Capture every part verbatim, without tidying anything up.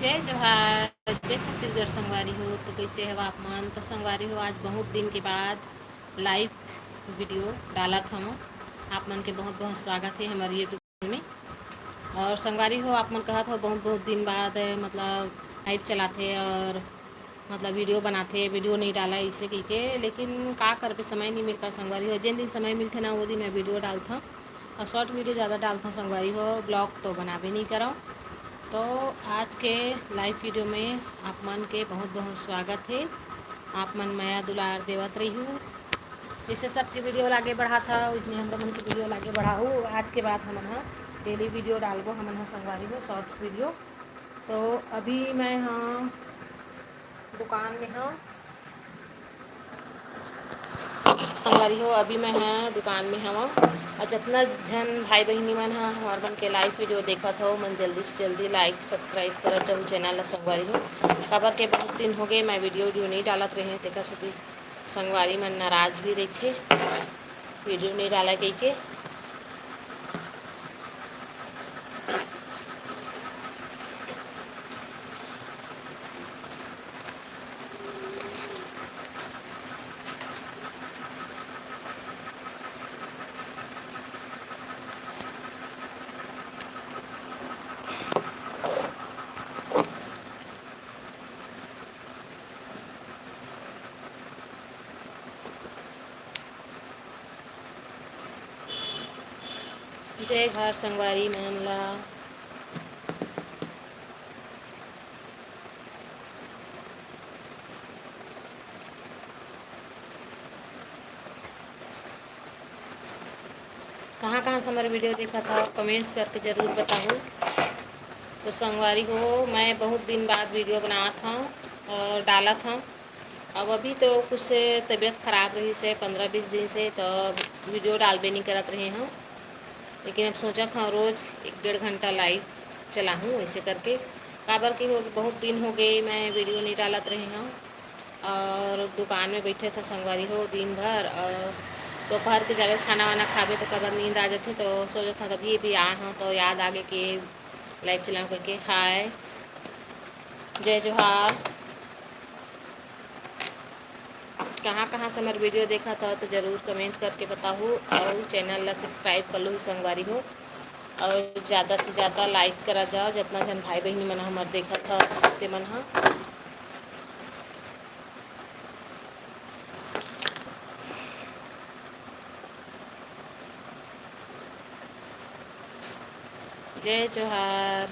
जय जोहार, जय छत्तीसगढ़ संगवारी हो। तो कइसे हव आप मन? तो संगवारी हो, आज बहुत दिन के बाद live video डालत हवं। आप मन के बहुत बहुत स्वागत हे हमर YouTube में। और संगवारी हो, आप मन कहत हो बहुत बहुत दिन बाद, मतलब, live चलाथे और, मतलब, video बनाथे, video नहीं डाला इसे कहिके, लेकिन का करबे, समय नहीं मिल पाए संगवारी हो। जेन दिन समय मिलथे ना, वो दिन मैं video डालथव। और short video ज़्यादा डालथव संगवारी हो, vlog तो बनाबे नहीं करव। तो आज के live video में आप मन के बहुत बहुत स्वागत हे। आप मन मया दुलार देवत रहिहू, जैसे सबके video ला आगे बढ़ात हव, इसने हमरो मन के video ला आगे बढ़ाहू। आज के बाद हमन ह daily video डालबो, हमन ह संगवारी हो short video। तो अभी मैं ह दुकान में हव संगवारी हो, अभी मैं ह दुकान में हव। और जतना झन भाई बहिनी मन ह हमर मन के live video देखत हो, मन जल्दी से जल्दी like subscribe करत जाहू channel ला संगवारी हो। काबर के बहुत दिन हो गए मैं video video नहीं डालत रहे, तेकर सेती संगवारी मन नाराज भी रहिथे video नहीं डाला कहिके। जय जोहार संगवारी मन ला। कहाँ कहाँ से हमर video देखत हव, comments करके जरूर बताहू। तो संगवारी हो, मैं बहुत दिन बाद video बनात हव और डालत हव। अब अभी तो कुछ तबीयत खराब रहिस हे पंद्रह बीस दिन से, तो video डालबे नहीं करत रहे हव। लेकिन अब सोचत हव रोज एक डेढ़ घंटा live चलाहूँ ऐसे करके, काबर कि हो, बहुत दिन हो गए मैं video नहीं डालत रहे हव। और दुकान में बैठे था संगवारी हो दिन भर, और दोपहर के जाके खाना वाना खाबे तो कबर नींद आ जाथे, तो सोचत हव अभी भी आए हव तो याद आगे के live चलाऊँ करके। हाय, जय जोहार। कहाँ कहाँ से हमर video देखत हव तो जरूर comment करके बताहू, और channel ला subscribe कर लू संगवारी हो, और ज़्यादा से ज़्यादा like करा जाओ, जितना जन भाई बहिनी मन हमर देखत हव ते मन ह। जय जोहार।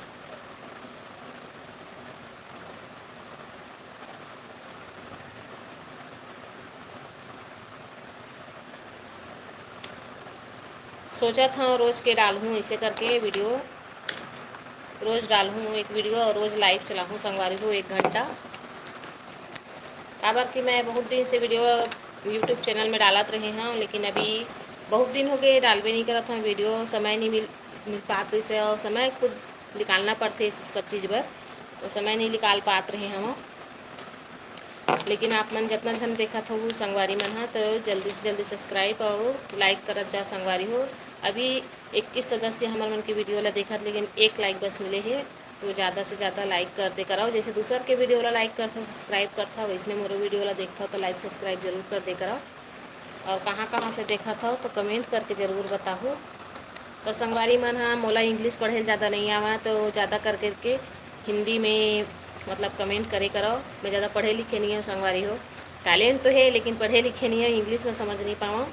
सोचत हव रोज के डालहूँ ऐसे करके video, रोज डालहूँ एक video और रोज live चलाहूँ संगवारी हो एक घंटा। काबर कि मैं बहुत दिन से video YouTube channel में डालत रहे हव, लेकिन अभी बहुत दिन हो गए डालबे नहीं करत हव video, समय नहीं मिल मिल पात रहिस हे, और समय खुद निकालना पड़थे सब चीज़ बर, तो समय नहीं निकाल पात रहे हव। लेकिन आप मन जितना झन देखत हो संगवारी मन ह, तो जल्दी से जल्दी subscribe और like करत जाओ संगवारी हो। अभी इक्कीस सदस्य हमर मन के video ला देखत, लेकिन एक like बस मिले हे, तो ज़्यादा से ज़्यादा like कर दे कराओ। जैसे दूसर के video ला like करथव, subscribe करथव, वैसने मोरो video ला देखथव तो like subscribe जरूर कर दे कराओ। और कहाँ कहाँ से देखत हव तो comment करके जरूर बताहू। तो संगवारी मन ह, मोला English पढ़े ल ज़्यादा नहीं आवा, तो ज़्यादा कर करके हिंदी में, मतलब, comment करे करव। मैं ज़्यादा पढ़े लिखे नहीं हव संगवारी हो, talent तो हे लेकिन पढ़े लिखे नहीं हव, English में समझ नहीं पावव।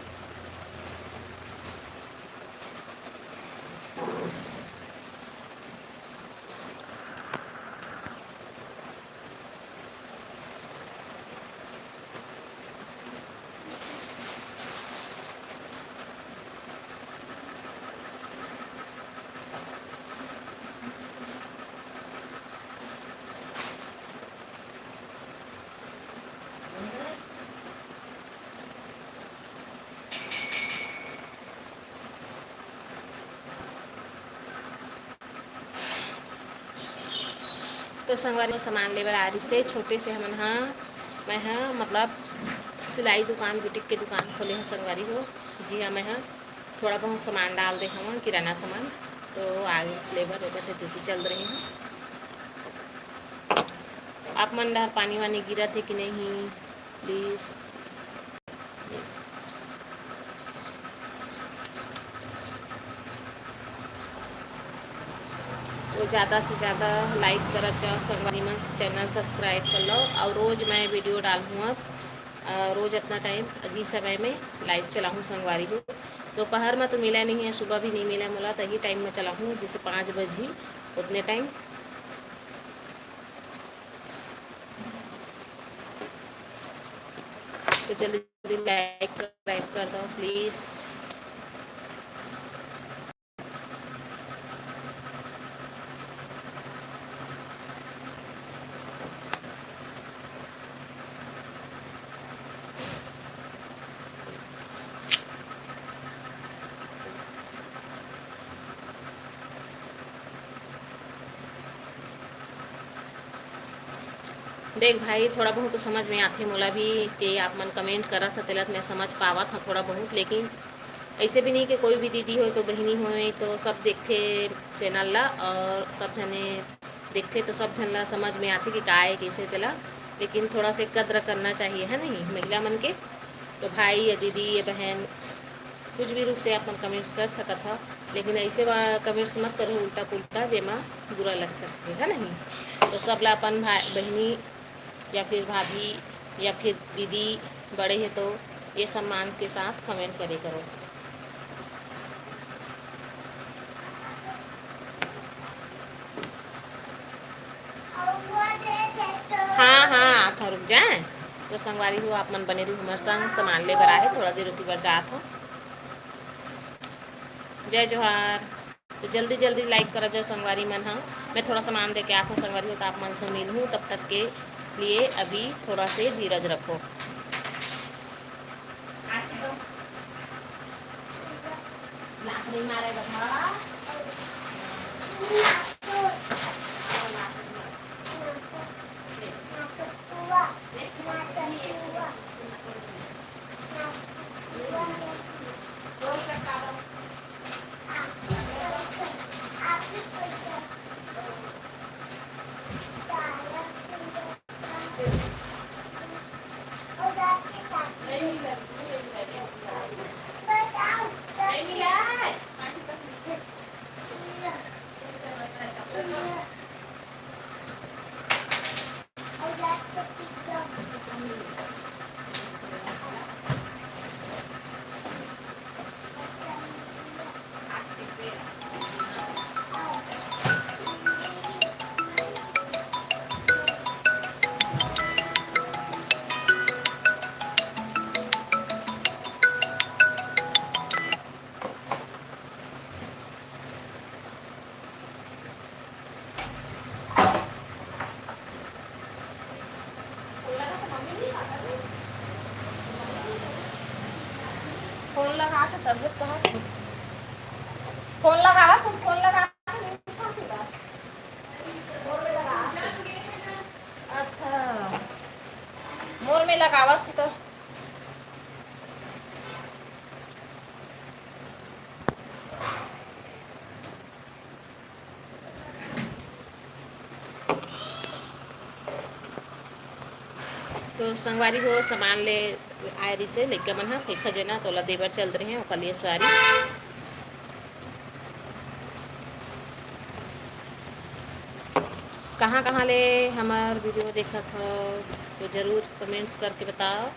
तो संगवारी हो, सामान ले बर आ रहिस हे छोटे से हमन ह, मैं ह मतलब सिलाई दुकान, boutique के दुकान खोले हव संगवारी हो। जी हाँ, मैं ह थोड़ा बहुत सामान डाल दे हवं, किराना सामान, तो आ गइस ले बर, ओकर से duty चल रहे हैं। आप मन डहर पानी वानी गिरत हे कि नहीं, please। तो ज़्यादा से ज़्यादा like करत जाओ संगवारी मन, channel subscribe कर लो। और रोज़ मैं video डालहूँ अब, अ, रोज़ इतना time, अभी समय में live चलाहूँ संगवारी हो। दोपहर में तो मिला नहीं है, सुबह भी नहीं मिला मोला, तो यही time में चलाहूँ, जैसे पाँच बजी उतने time। तो जल्दी like subscribe कर दो please। देख भाई, थोड़ा बहुत तो समझ में आथे मोला भी, कि आप मन comment करत ह, तेला तो मैं समझ पावत ह थोड़ा बहुत, लेकिन ऐसे भी नहीं कि कोई भी दीदी होय, कोई बहिनी होय, तो सब देखथे channel ला, और सब झने देखथे, तो सब झन ला समझ में आथे कि का है, कैसे तेला, लेकिन थोड़ा से कद्र करना चाहिए, है नहीं, महिला मन के। तो भाई या दीदी या बहन, कुछ भी रूप से आप मन comments कर सकत हव, लेकिन ऐसे वा-, comments मत करो उल्टा पुल्टा, जेमा बुरा लग सकथे, है नहीं। तो सब ला अपन भाई बहिनी या फिर भाभी या फिर दीदी बड़े हैं तो ये सम्मान के साथ comment करे करो। हाँ, हाँ, आत हँव, रुक जाए। तो संगवारी हो, आप मन बने रहू हमर संग, सामान ले बर आहे, थोड़ा देर ओती बर जात हँव। जय जोहार। तो जल्दी जल्दी like करा जाओ संगवारी मन ह। मैं थोड़ा सामान दे के आत हँव संगवारी हो, तो आप मन से मिलहूँ, तब तक के लिए अभी थोड़ा से धीरज रखो। लात नहीं मारे बता। फोन लगा के तबियत कहाँ थी? फोन लगावा, तुम फोन लगा। अच्छा, मोर में लगावत ही तो। तो संगवारी हो, सामान ले आए रिसे लइका मन ह, फेंका जेना तोला देबर चल रहे हैं, ओकर लिए सॉरी। कहाँ कहाँ ले हमर video देखत हो, तो जरूर comments करके बताओ,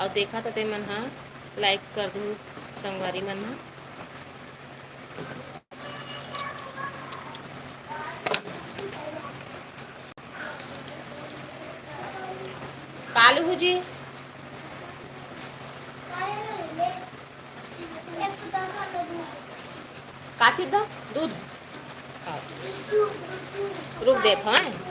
और देखा तो ते मन ह like कर दू संगवारी मन ह। कालू जी, काथी द दूध। रुक देत हवं।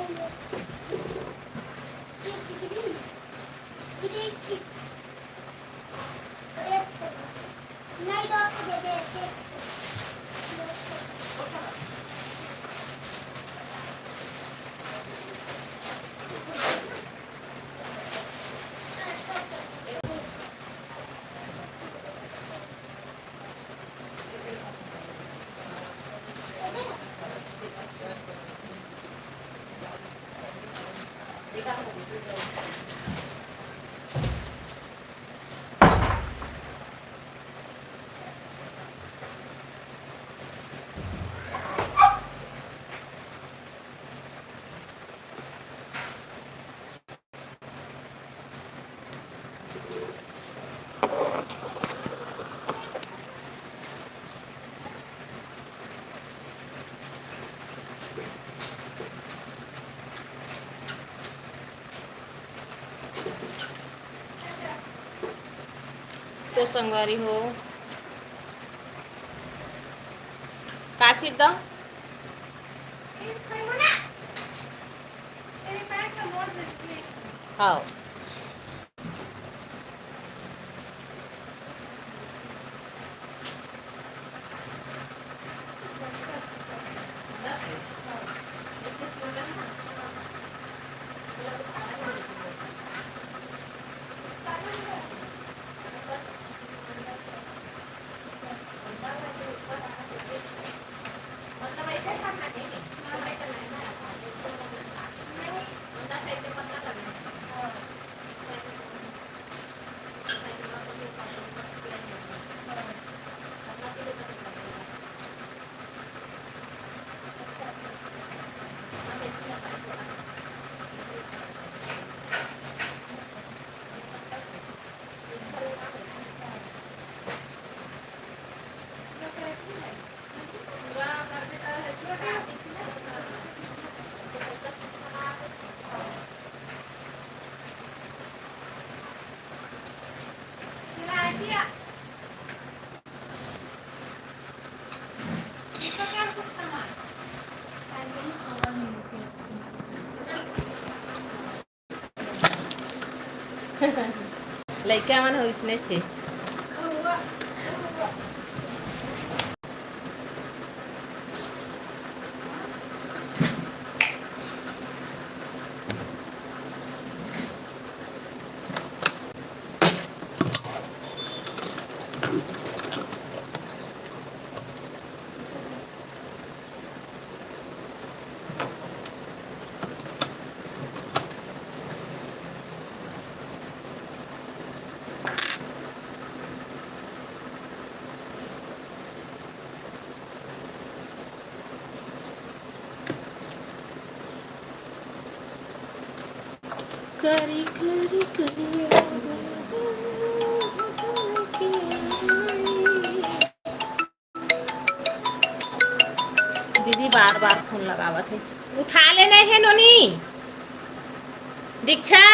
तो संगवारी हो, का चीज दा? हाँ। लइका मन हो इसने चे। करी करी करी। दीदी बार बार फोन लगावत हे, उठा लेने हे नोनी। दीक्षा।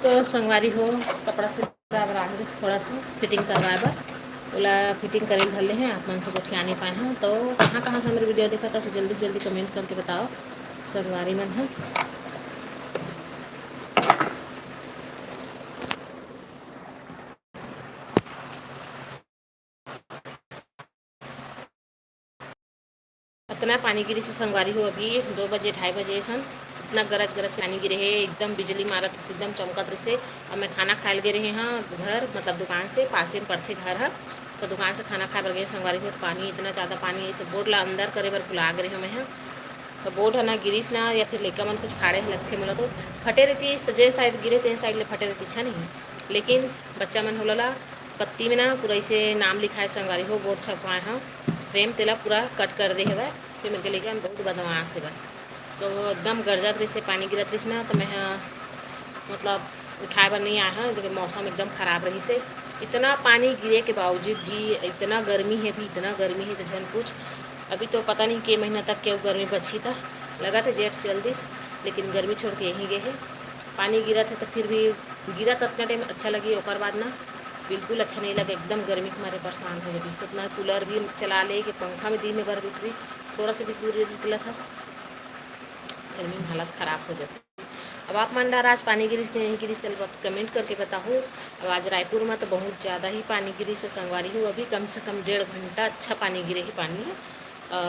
तो संगवारी हो, कपड़ा सिलवाए बर आगे थोड़ा सा फिटिंग करवाए बर, ओला फिटिंग करे धर ले हैं। आप मन से गोठिया नहीं पाए हैं, तो कहाँ कहाँ से हमर वीडियो देखत हव, जल्दी से जल्दी कमेंट करके बताओ संगवारी मन ह। इतना पानी गिरिस हे संगवारी हो, अभी दो बजे, ढाई बजे असन, इतना गरज गरज पानी गिरे हे, एकदम बिजली मारत रहिस, एकदम चमकत रहिस हे। अब मैं खाना खाए ल गे रहे हाँ घर, मतलब दुकान से, पासे में पड़थे घर ह, तो दुकान से खाना खाए बर गे संगवारी हो, तो पानी, इतना ज़्यादा पानी, ऐसे बोर्ड ला अंदर करे बर भुला गे रहे मैं ह। तो बोर्ड ह ना गिरिस ना, या फिर लइका मन कुछ फाड़े ह लगथे मोला, तो फटे रहितिस, तो जेन साइड गिरे तेन साइड ले फटे रहितिस, है नहीं, लेकिन बच्चा मन होला ला पत्ती में ना पूरा ऐसे नाम लिखाए संगवारी हो, बोर्ड छपवाए ह, फ्रेम तेला पूरा कट कर दे हवय। फिर मेरे लइका मन बहुत बदमाश हवय, तो एकदम गरजत रहिस हे, पानी गिरत रहिस ना, तो मैं ह, मतलब, उठाए बर नहीं आए हव, लेकिन मौसम एकदम खराब रहिस हे। इतना पानी गिरे के बावजूद भी, इतना गर्मी हे अभी, इतना गर्मी हे तो झन पूछ। अभी तो पता नहीं के महीना तक के गर्मी बचही, त लगत हे जेठ चल दिस, लेकिन गर्मी छोड़ के यहीं गे हे। पानी गिरत हे तो फिर भी गिरत अतना टाइम अच्छा लगी, ओकर बाद ना बिल्कुल अच्छा नहीं लगे, एकदम गर्मी के मारे परेशान हो जाती। कितना कूलर भी चला ले कि पंखा में दिन भर भीतरी थोड़ा सा भी दूर निकलत हस, गर्मी में हालत खराब हो जाती। अब आप मन डहर आज पानी गिरिस कि नहीं गिरिस, तेला कमेंट करके बताहू। अब आज रायपुर में तो बहुत ज़्यादा ही पानी गिरिस हे संगवारी हो, अभी कम से कम डेढ़ घंटा अच्छा पानी गिरे ही पानी। अ,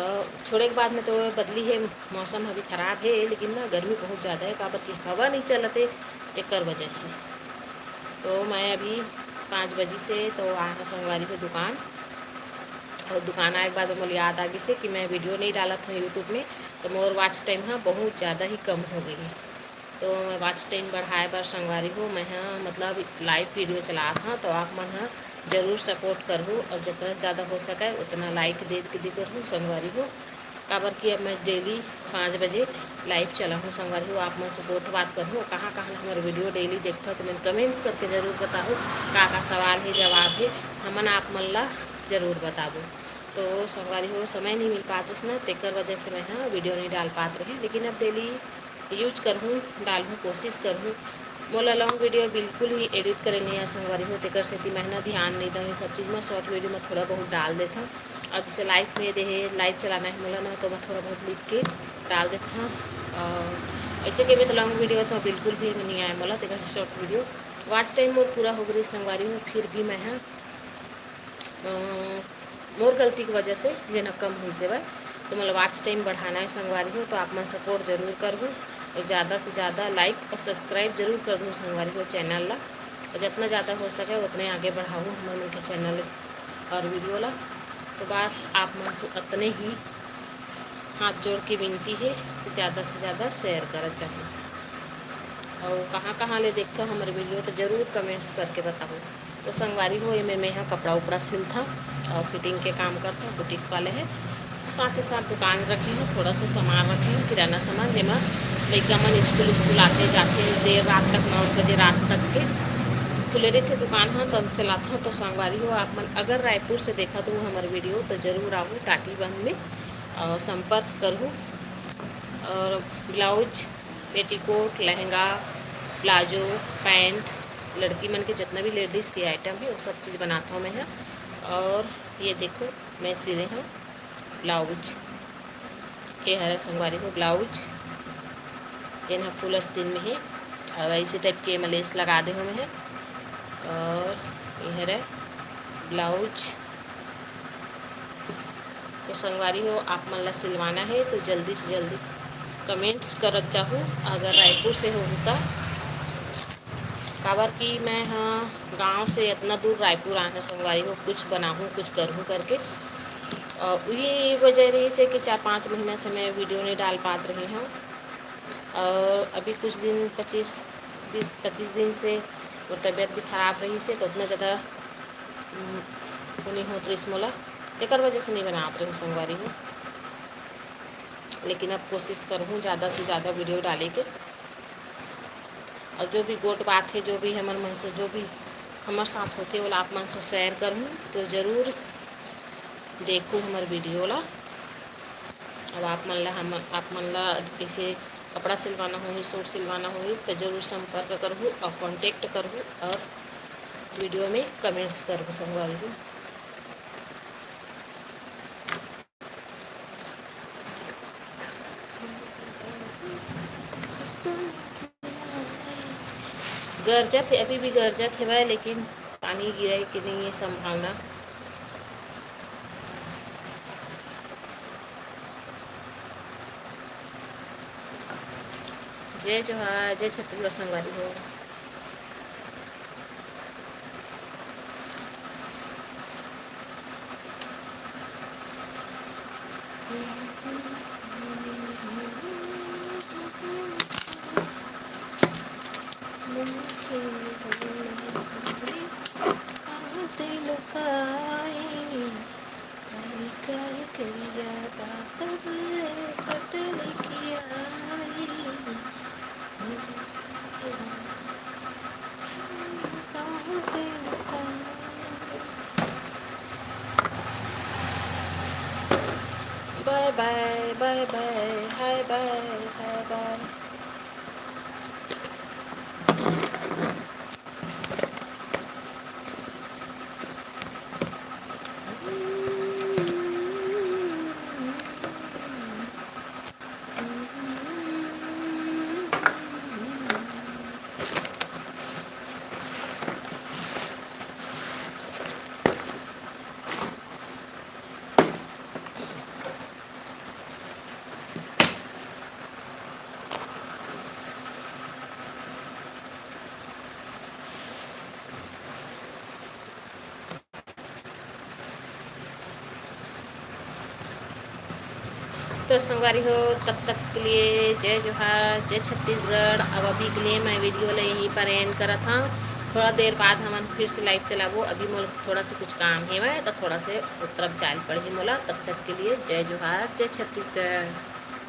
छोड़े के बाद में तो बदली हे, मौसम अभी खराब हे, लेकिन ना गर्मी बहुत ज़्यादा हे, काबर कि हवा नहीं चलत हे, तेकर वजह से। तो मैं अभी पाँच बजे से तो आए हव संगवारी हो दुकान, और दुकान आए के बाद मोला याद आ गिस हे कि मैं वीडियो नहीं डालत हव YouTube में, तो मोर वॉच टाइम ह बहुत ज़्यादा ही कम हो गई हे। तो मैं वॉच टाइम बढ़ाए बर संगवारी हो, मैं ह मतलब लाइव वीडियो चलात हव, तो आप मन ह जरूर सपोर्ट करहू और जितना ज़्यादा हो सके उतना लाइक दे, दे करहू संगवारी हो। काबर कि अब मैं डेली पाँच बजे लाइव चलाहूँ संगवारी हो, आप मन से गोठ बात करहूँ। कहाँ कहाँ हमर वीडियो डेली देखथव तो मन कमेंट्स करके जरूर बताहू, का का सवाल हे, जवाब हे, हमन आप मन ला जरूर बताबो। तो संगवारी हो, समय नहीं मिल पात रहिस ना, तेकर वजह से मैं ह वीडियो नहीं डाल पात रहे, लेकिन अब डेली यूज करहूँ, डालहूँ, कोशिश करहूँ। मोला लॉन्ग वीडियो बिल्कुल ही एडिट करे नहीं आए संगवारी हो, तेकर सेती मैं ह ना ध्यान नहीं दंव ये सब चीज़ में। शॉर्ट वीडियो में थोड़ा बहुत डाल देथव, और जैसे लाइव में देहे, लाइव चलाना है मोला ना, तो मैं थोड़ा बहुत लिख के डाल देथव। और ऐसे के भी तो लॉन्ग वीडियो तो बिल्कुल भी नहीं आए मोला, तेकर से short video. Watch time more पूरा हो गई संगवारी हो, फिर भी मैं ह अ, मोर गलती के वजह से जेन ह कम होइस हवय, तो मोला वॉच टाइम बढ़ाना हे संगवारी हो, तो आप मन सपोर्ट जरूर करहू और ज़्यादा से ज़्यादा लाइक और सब्सक्राइब जरूर कर दू संगवारी हो चैनल ला, और जितना ज़्यादा हो सके उतने आगे बढ़ाहू हमर मन के चैनल और वीडियो ला। तो बस आप मन से अतने ही हाथ जोड़ के विनती हे कि ज़्यादा से ज़्यादा शेयर करत जाहू। अउ कहाँ कहाँ ले देखथव हमर video, तो जरूर comments करके बताहू। तो संगवारी हो, एमे मैं ह कपड़ा उपड़ा सिलथव अउ fitting के काम करथव, boutique वाले हे। साथ ही साथ दुकान रखे हव, थोड़ा सा सामान रखे हव, किराना सामान, जेमा लइका मन स्कूल स्कूल आथे जाथे, देर रात तक, नौ बजे रात तक के खुले रहिथे दुकान ह, तब चलाथव। तो संगवारी हो, आप मन अगर रायपुर से देखत हो हमर video, तो जरूर आहू टाटीबंध में अउ संपर्क करहू। अउ blouse, petticoat, lehenga, palazzo, pant, लड़की मन के जितना भी ladies के item हे, वो सब चीज़ बनाथव मैं ह। अउ ये देखो, मैं सिले हव blouse, ये हरे संगवारी हो blouse, जेन ह full आस्तीन में हे, अउ ऐसे type के एमा lace लगा दे हव मैं ह। अउ ये हरे blouse। तो संगवारी हो, आप मन ला सिलवाना हे तो जल्दी से जल्दी comments करत जाहू, अगर रायपुर से होहू त। काबर कि मैं ह गांव से इतना दूर रायपुर आए हव संगवारी हो, कुछ बनाहूँ, कुछ करहूँ करके। अउ उही वजह रहिस हे कि चार पाँच महीना से मैं video नहीं डाल पात रही हव। अउ अभी कुछ दिन, पच्चीस, बीस पच्चीस दिन से वो तबीयत भी खराब रहिस हे, तो उतना ज़्यादा, उम, वो नहीं होत रहिस मोला, तेकर वजह से नहीं बनात रही संगवारी हो। लेकिन अब कोशिश करहूँ ज़्यादा से ज़्यादा video डाले के। अउ जो भी गोठ बात हे, जो भी हमर मन से, जो भी हमर साथ होथे, ओला आप मन से share करहूँ, तो जरूर देखहू हमर video ला। अब आप मन ला, हम, आप मन ला जैसे कपड़ा सिलवाना होही, suit सिलवाना होही, तो जरूर संपर्क करहू अउ contact करहू अउ video में comments करहू संगवारी हो। गरजत हे, अभी भी गरजत हेवय, लेकिन पानी गिरे के नहीं हे संभावना। जय जोहार, जय छत्तीसगढ़ संगवारी हो। Bye bye, bye bye, hi bye, hi bye. तो संगवारी हो, तब तक के लिए जय जोहार, जय छत्तीसगढ़। अब अभी के लिए मैं video ला यहीं पर end करत हूँ। थोड़ा देर बाद हमन फिर से live चलाबो। अभी मोर थोड़ा से कुछ काम हेवय, तो थोड़ा से उतरब जाए ल पड़ही मोला। तब तक के लिए जय जोहार, जय छत्तीसगढ़।